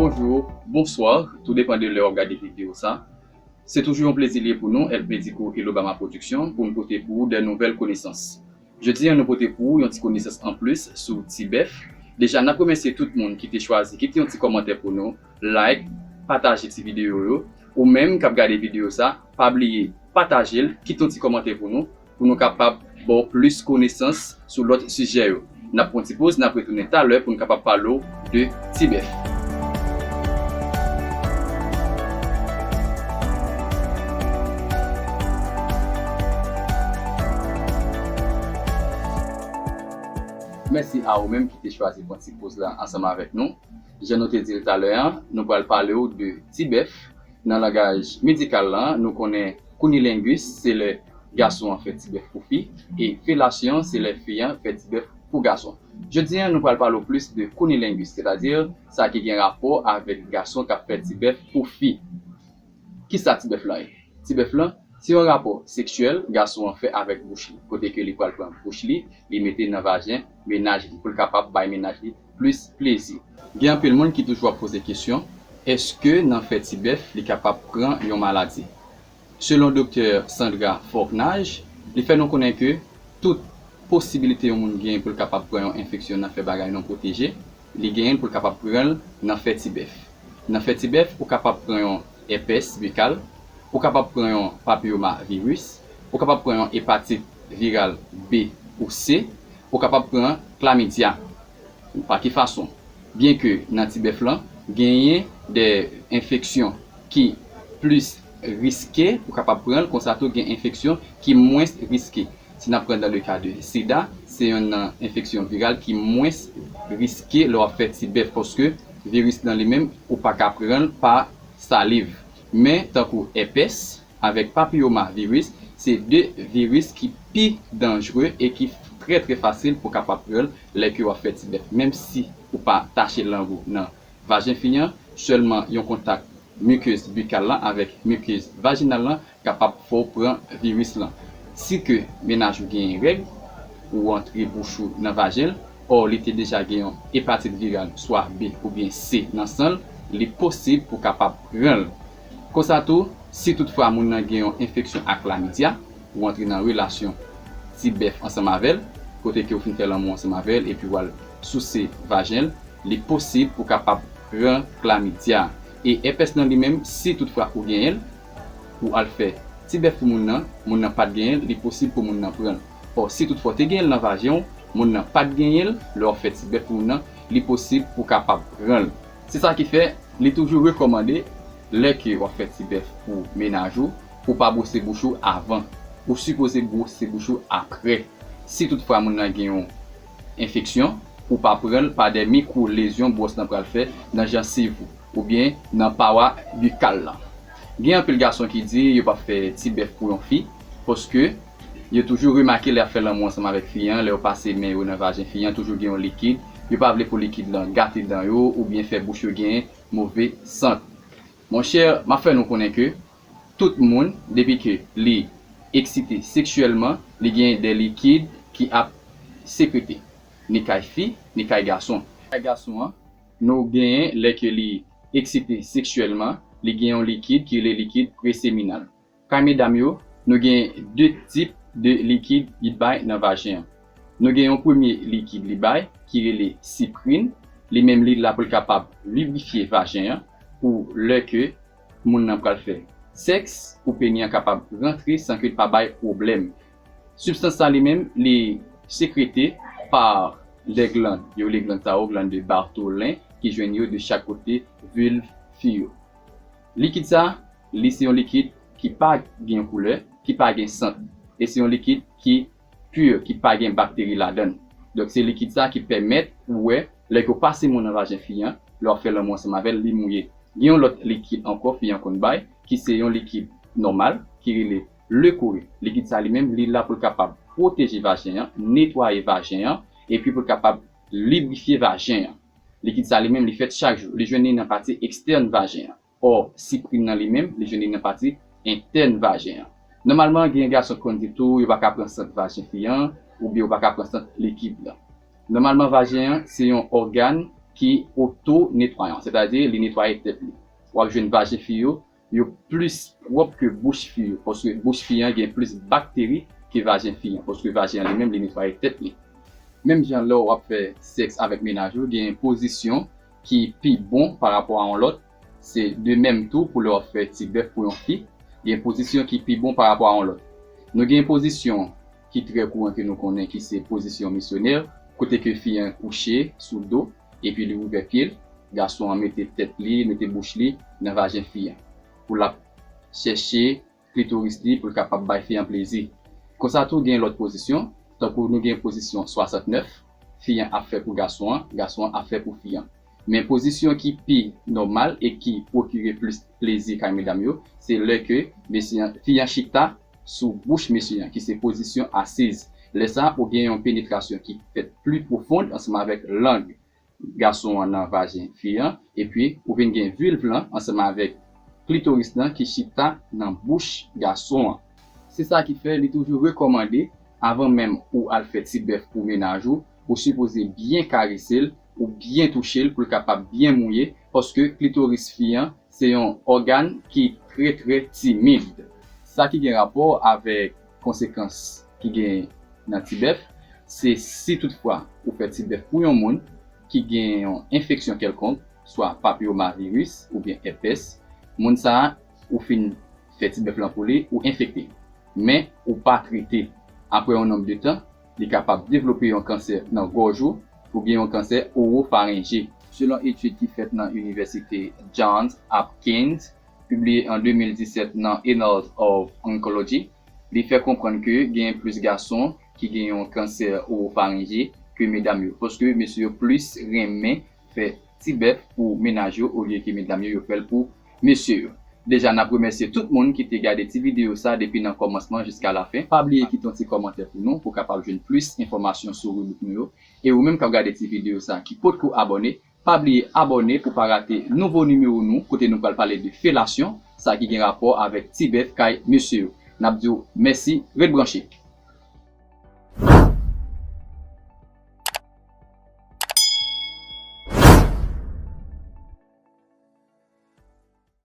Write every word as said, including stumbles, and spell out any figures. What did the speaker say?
Bonjou, bonswa, tou depann de lè w ap gade videyo sa. Se toujou yon plezi li ye pou nou, Health Medico et Lobama Production, pou n pote pou ou de nouvèl konesans. Jodi a, nou pote pou ou yon ti konesans anplis sou ti bèf. Deja, n ap remèsye tout moun ki te chwazi kite yon ti kòmantè pou nou, like, pataje ti videyo yo. Ou menm k ap gade videyo sa, pa bliye pataje l, kite yon ti kòmantè pou nou, pou nou kapab ba w plis konesans sou lòt sijè yo. N ap pran ti poz, n ap retounen talè pou n kapab pale w de ti bèf. Mèsi a ou menm ki te chwazi pran ti poz la ansanm avèk nou. Jan nou te di l talè a, nou pral pale w de ti bèf. Nan langaj medikal la, nou konnen cunnilingus, se lè gason an fè ti bèf pou fi, e fellasyon, se lè fi an fè ti bèf pou gason. Jodi a, nou pral pale w plis de cunnilingus, sètadi sa ki gen rapò avèk gason k ap fè ti bèf pou fi. Kisa ti bèf lan ye? Ti bèf lan, se yon rapò seksyèl gason an fè avèk bouch li, kote ke li pral pran bouch li, li mete nan vajen mennaj li, pou l kapab bay mennaj li plis plezi. Gen anpil moun ki toujou ap poze kesyon, èske nan fè ti bèf, li kapab pran yon maladi? Selon Doktè Sandra Fortnage, li fè nou konnen ke tout posibilite yon moun genyen pou l kapab pran yon enfeksyon nan fè bagay non pwoteje, li genyen pou l kapab pran l nan fè ti bèf. Nan fè ti bèf, ou kapab pran yon èpès bikal, ou kapab pran yon papiyomaviris, ou kapab pran yon epatit viral B ou C, ou kapab pran klamidya. Pa ki fason? Byenke nan ti bèf lan, genyen de enfeksyon ki plis riske pou kapab pran l, konsa tou gen enfeksyon ki mwens riske. Si n ap pran dans le cas de sida, se yonn nan enfeksyon viral ki mwens riske lè w ap fè ti bèf, paske viris lan li menm, ou pa ka pran l pa saliv. Men, tankou èpès, avèk papiyomaviris, se de viris ki pi danjre e ki trè, trè fasil pou kapab pran l lè ke w ap fè ti bèf. Menm si ou pa tache lang ou nan vajen fi an, sèlman yon kontak mikez bikal lan avèk mikez vajinal lan kapab fè w pran viris lan. Si ke mennaj ou genyen règ, ou antre bouch ou nan vajen l, ò, li te deja gen yon epatit viral, swa B oubyen C nan san l, li posib pou kapab pran l. Konsa tou, si toutfwa moun nan gen yon enfeksyon ak klamidya, ou antre nan relasyon ti bèf ansanm avè l, kote ke ou fin fè lanmou ansanm avè l epi w al souse vajen l, li posib pou kapab pran klamidya. E èpès lan li menm, si toutfwa ou genyen l, ou al fè ti bèf pou moun nan, moun nan pa t genyen l, li posib pou moun nan pran l. Ò, si toutfwa w te genyen l nan vajen w, moun nan pa t genyen l, lè w ap fè ti bèf pou moun nan, li posib pou w kapab pran l. Se sa ki fè, li toujou rekòmande, lè ke w ap fè ti bèf pou mennaj ou, pou w pa bwose bouch ou avan. Ou sipoze bwose bouch ou apre. Si toutfwa moun nan gen yon enfeksyon, ou pa pran l pa de mikwo lezyon bwòs lan pral fè nan jansiv ou, oubyen nan pawa bikal lan. Gen anpil gason ki di yo p ap fè ti bèf pou yon fi, paske yo toujou remake lè y ap fè lanmou ansanm avèk fi an, lè yo pase men yo nan vajen fi an, toujou gen yon likid. Yo pa vle pou likid lan gate dan yo, oubyen fè bouch yo gen move sant. Monchè, m ap fè nou konnen ke tout moun, depi ke li eksite seksyèlman, li gen de likid ki ap sekrete. Ni kay fi, ni kay gason. Kay gason an, nou genyen lè ke li eksite seksyèlman, li gen yon likid ki rele likid preseminal. Kay medam yo, nou gen de tip de likid li bay nan vajen an. Nou gen yon premye likid li bay, ki rele siprin. Li menm li la pou l kapab librifye vajen an, pou lè ke moun nan pral fè sèks, pou peni an kapab rantre san ke l pa bay pwoblèm. Sibstans sa li menm, li sekrete pa de glann, yo rele glann sa yo glann de Bartholin, ki jwenn yo de chak kote vilv fi yo. Likid sa, li se yon likid ki pa gen koulè, ki pa gen sant. E se yon likid ki pur, ki pa gen bakteri ladan l. Donk, se likid sa ki pèmèt ou wè, lè ke w pase men w nan vajen fi an, lè w ap fè lanmou ansanm avè l, li mouye. Gen yon lòt likid ankò fi an konn bay, ki se yon likid nòmal, ki rele Leucoré. Likid sa li menm, li la pou l kapab pwoteje vajen an, netwaye vajen an, epi pou l kapab librifye vajen an. Likid sa li menm, li fèt chak jou. Li jwenn li nan pati ekstèn vajen an. Ò, siprin nan li menm, li jwenn li nan pati entèn vajen an. Nòmalman, gen gason ki konn di tou, yo pa ka pran sant vajen fi an, oubyen yo pa ka pran sant likid lan. Nòmalman, vajen an, se yon ògàn ki oto-netwayan, sètadi li netwaye tèt li. W ap jwenn vajen fi yo, yo plis pwòp ke bouch fi yo, paske bouch fi an gen plis bakteri ke vajen fi an, paske vajen an li menm, li netwaye tèt li. Menm jan lè w ap fè sèks avèk mennaj ou, gen pozisyon ki pi bon parapò a yon lòt, se de menm tou pou lè w ap fè ti bèf pou yon fi, gen pozisyon ki pi bon parapò a yon lòt. Nou gen pozisyon ki trè kouran ke nou konnen ki se pozisyon misyonè, kote ke fi an kouche sou do, epi li ouvè pye l, gason an mete tèt li, mete bouch li nan vajen fi an, pou l ap chèche klitoris li pou l kapab bay fi an plezi. Konsa tou gen lòt pozisyon, tankou nou gen pozisyon swasantnèf, fi an ap fè pou gason an, gason an ap fè pou fi an. Men pozisyon ki pi nòmal e ki pwokire plis plezi kay medam yo, se lè ke mesye an, fi an chita sou bouch mesye an, ki se pozisyon asiz. Lè sa a, ou gen yon penetrasyon ki fèt pli pwofond ansanm avèk lang gason an nan vajen fi an, epi ou vin gen vilv lan ansanm avèk klitoris lan ki chita nan bouch gason an. Se sa ki fè li toujou rekòmande, avan menm ou al fè ti bèf pou mennaj ou, ou sipoze byen karese l, ou byen touche l pou l kapab byen mouye, paske klitoris fi an se yon ògàn ki trè, trè timid. Sa ki gen rapò avèk konsekans ki gen nan ti bèf, se si toutfwa ou fè ti bèf pou yon moun ki gen yon enfeksyon kèlkonk, swa papiyomaviris oubyen èpès, moun sa a, ou fin fè ti bèf lan pou li, ou enfekte. Men, ou pa trete. Apre yon nonb de tan, li kapab devlope yon kansè nan gòj ou, oubyen yon kansè owofarenje. Selon etid ki fèt nan Inivèsite Johns Hopkins, pibliye an de mil disèt nan Annals of Oncology, li fè konprann ke gen plis gason ki gen yon kansè owofarenje ke medam yo, paske mesye yo plis renmen fè ti bèf pou mennaj yo olye ke medam yo, yo fè l pou mesye yo. Deja, n ap remèsye tout moun ki te gade ti videyo sa depi nan kòmansman jiska lafen. Pa bliye kite yon ti kòmantè pou nou, pou w kapab jwenn plis enfòmasyon sou ribrik nou yo. E ou menm k ap gade ti videyo sa ki potko abòne, pa bliye abòne pou w pa rate nouvo nimewo nou, kote nou pral pale de felasyon, sa ki gen rapò avèk ti bèf kay mesye yo. N ap di w mèsi, ret branche.